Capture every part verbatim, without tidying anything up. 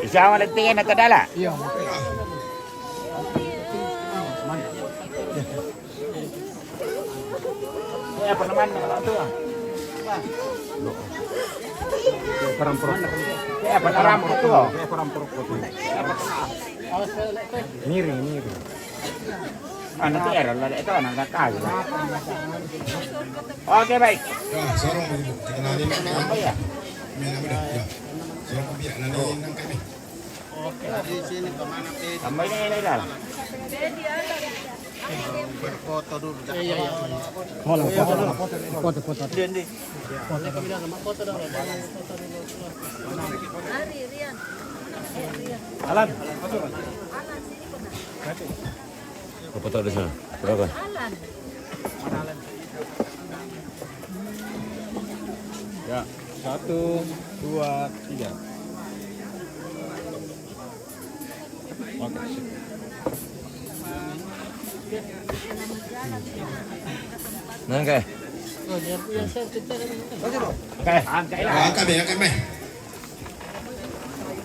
Bisa malam tiga nak ke dalam? Iya. Eh, apa namanya kalau tu? Eh, apa namanya tu? Miring, miring. Anak tu error lah, itu anak nakal. Oke, baik. Ya, sorong dulu. Kita nani. Apa ya? Ini apa dah? Ya. Sorong kopi ya, nani nangka ni. Tambah ini, ini dah. Berfoto dulu. Iya, iya. Foto, foto, foto, foto. Dia, dia. Foto dulu. Mari, Rian. Eh, Rian. Alan. Alan, sini pernah. Apa tak ada sana? Berapa? Alan. Ya, satu, dua, tiga. Oke, sip. Nah, oke. Oke, angkat lah. Angkat, angkat, angkat.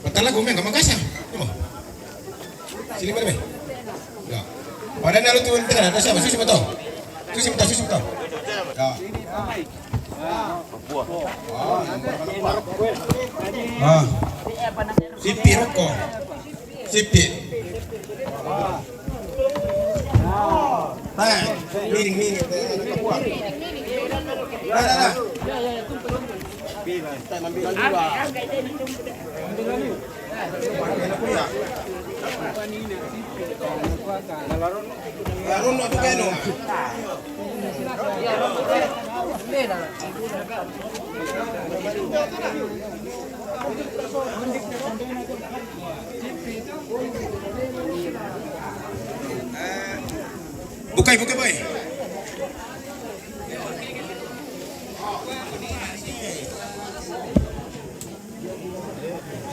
Patala ko men ka Makassar. Sini mana, men? Ya. Pada nalu tu tengah, ada siapa? Susi betul. Susi betul, Susi betul. Ya. Ah, sipi rokok. Sipi. Nah, miring, miring. Dah, dah, dah. Dah, ambil lagi, Pak. Dah, rono tu keno. Bukai, bukai, boy.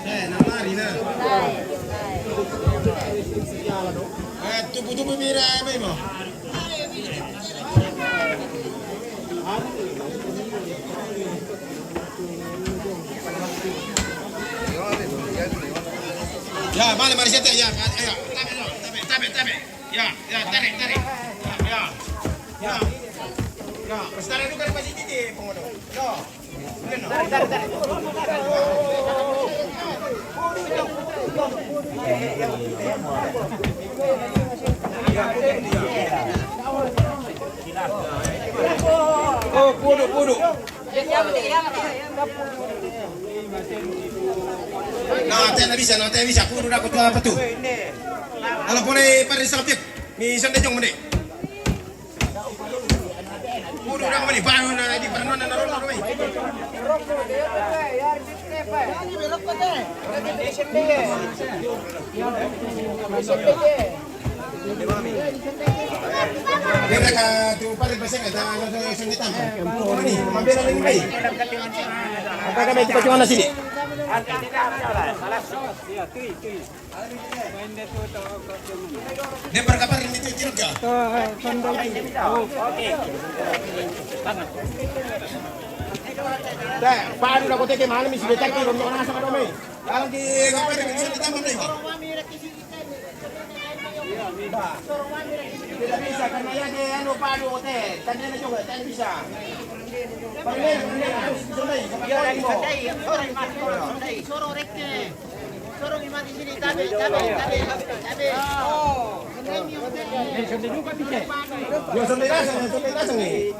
Eh, na mari, na. Eh, tubu-tubu mira, eh, mai mo. Ya, vale, mari, siete, ya, ya, tabe, no, tabe, tabe, tabe. Ya, ya, tarik, tarik. Ya, ya, ya. Ya, tarik dulu kan masih gigi, pengono. Ya. Oh, puduk, puduk. Na, tena bisa, na, tena bisa. Puduk dah aku tu apa tu? Kalau boleh pada subjek, ni sende jong mende. Udah, udah, kembali. Baru na di pernah na rono, kembali. Dia dah tu pada pasang ada sendiri tam. Ni, mambela lagi baik. Apa kami kita cuma nasi ni? Dia berkabar ini tu, Tirga. Dah, baru dah kote ke mana mesti betak di rondo nasa kado mai. Kalau di kabar ini sudah tambah mai. Tidak bisa karena ya dia anu padu kote, tandanya juga tidak bisa. Pandai, pandai harus bisa mai. Iya, lagi pandai. Sorry, Mas. Sorry. Sorong i mati sini, tabe, tabe, tabe, tabe. Oh. Yo, sonde lasang, sonde lasang ni.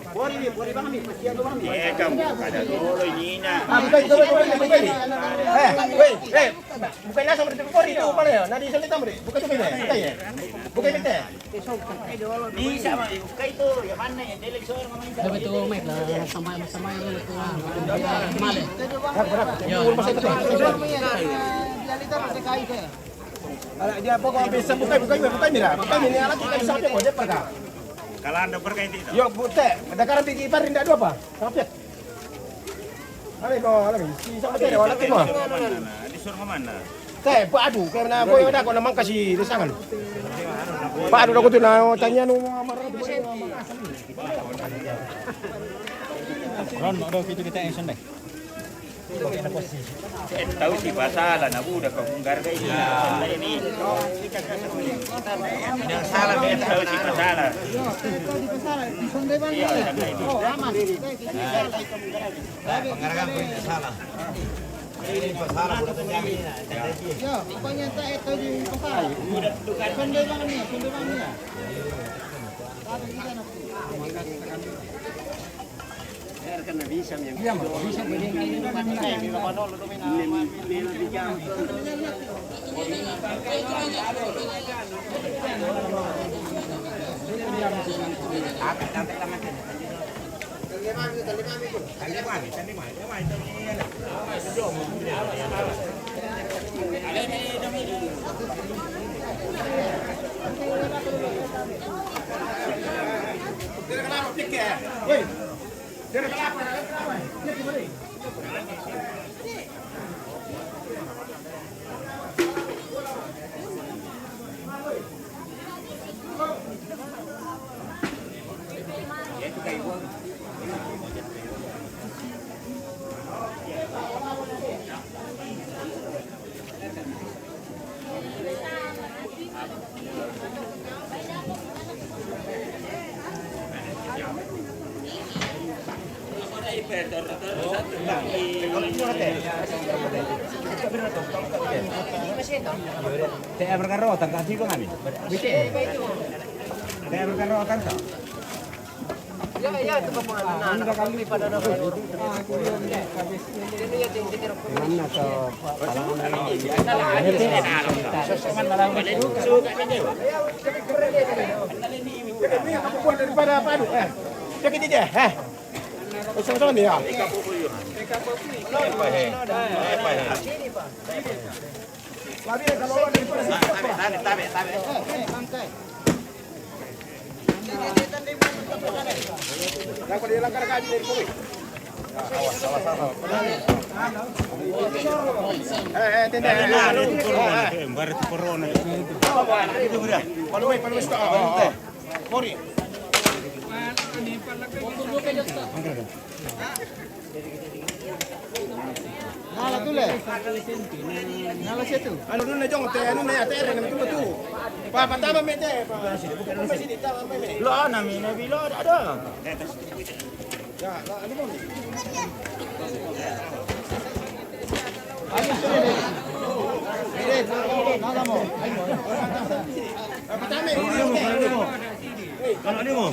Pori ni, pori bang ni, pasti ada bang ni. Eh, kamu ada dulu ini nak. Ah, bukan, bukan, bukan, bukan. Eh, weh, eh. Bukan lasang berarti pori tu, mana ya? Nadi sonde tamu deh. Bukan tu beda. Bukan ya? Bukan beda. Bisa, Mak. Bukan itu. Yang mana yang delek seorang sama itu? Dapat tu, Mak, lah. Sampai, sampai dulu tu. Male. Ya, masa itu. Dia lihat masih kait, eh. Ala dia pokok bisa bukai, bukai, bukai mira. Bukai mira, ala kita bisa apa kok dia perka. Kalau anda perka itu. Yo, bute, ada karam bigi par indak dua apa? Sampai. Ada kau, ada si sampai ada wala tu mah. Disuruh ke mana? Teh, Pak Adu, kena boy ada kau namang kasih desangan. Pak Adu aku tu na tanya nu. Ron, ada kita kita action deh. Eh, tahu si pasala na budak kau menghargai ini. Yang salah, tahu si pasala. Iya, santai. Pengarakan pun tidak salah. Ini pasala budak penjamin. Ya, pokoknya tak itu di pasala. Budak tukar. Santai bang ni, santai bang ni. Te abre karota, kasi ko ngani. Te abre karota, ka. Ya, ya, itu kamu anak-anak. Pada anak. Ini ya, yang kita. Mana tu? Daripada apa tu? Eh, dia kerja je, eh. Sama-sama ni ya. Nala tu le. Nala situ. Anu dulu na jong te, anu na ya te, anu tu tu. Pa, pa tama me te, pa. Lo na mi na bilo ada. Ya, lo anu mo. Anu tu le. Nala mo. Pa tama me. Anu mo.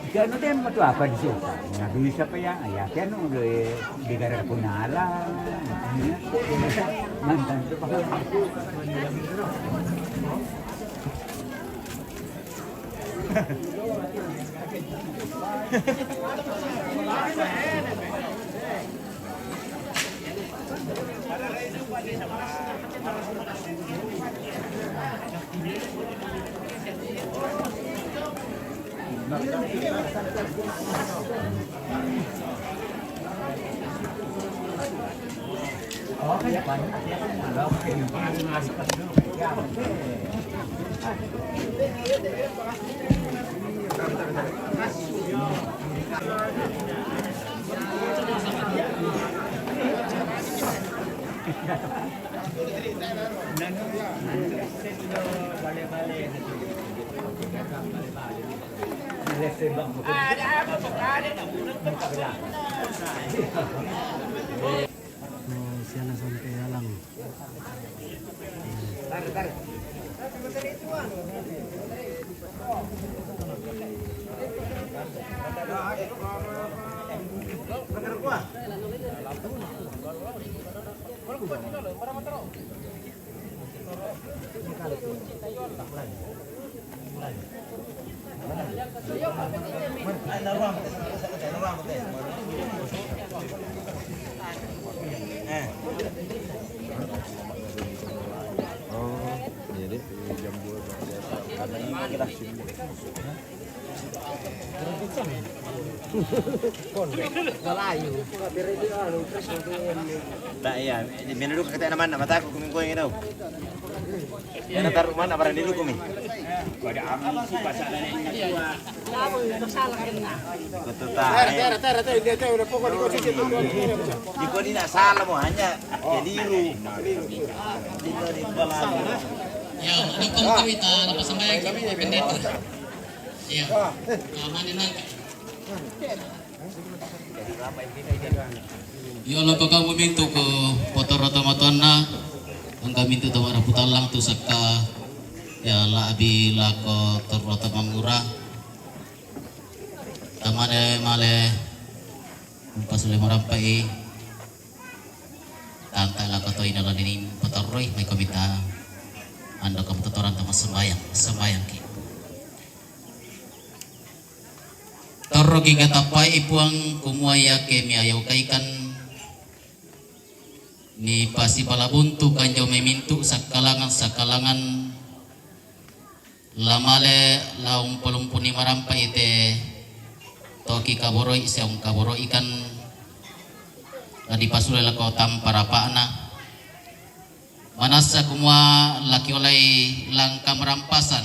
Kano din mo to apa di siya? Nabi siya pa yan. Ay, kano di gara ko nala. Mantan to pa. Oh, siya na sampai alang. Oh, jadi jam dua belas. Tak, iya, minum dulu kata nama, nama takut kumingkuing itu. Iya, na taru mana barang dulu kumi. Betul tak? Tara, tara, tara, tara, dia tahu, udah pokok di kau cuci tu. Di kau ni nak salah mo, hanya keliru. Di kau di kepala. Ya, dukung kami tak ada persembahan kami pendeta. Ya, aman nanti. Iyo, lako kami mintu ko potoro tomatoanna, engka mintu tomaraputallang tu sakka, ya, la'bi lako torro tomangura. Tamane male, mpasule marampai, tanta lako toina lanini potorroi, mai komita ando kamu totorang tama sembayang, sembayang ki. Torroki katappai Puang, kumua iyakke miayaukaikan nipasipala buntu kanjau memintu sakkalangan-sakkalangan, lamale la umpolumpunni marampai te toki kaboroi sia ungkaboroikan, la dipasule lako tampa rapa'na. Manassa kumua lakiolai langka marampasan,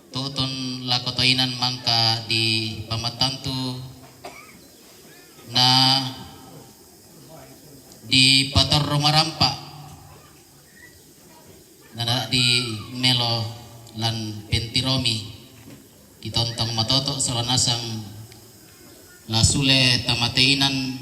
tutun lako toinan mangka dipamattantu na dipatorro marampa, na di melo lan pentiromi, kitontong matoto solo nasang la sule tamateinan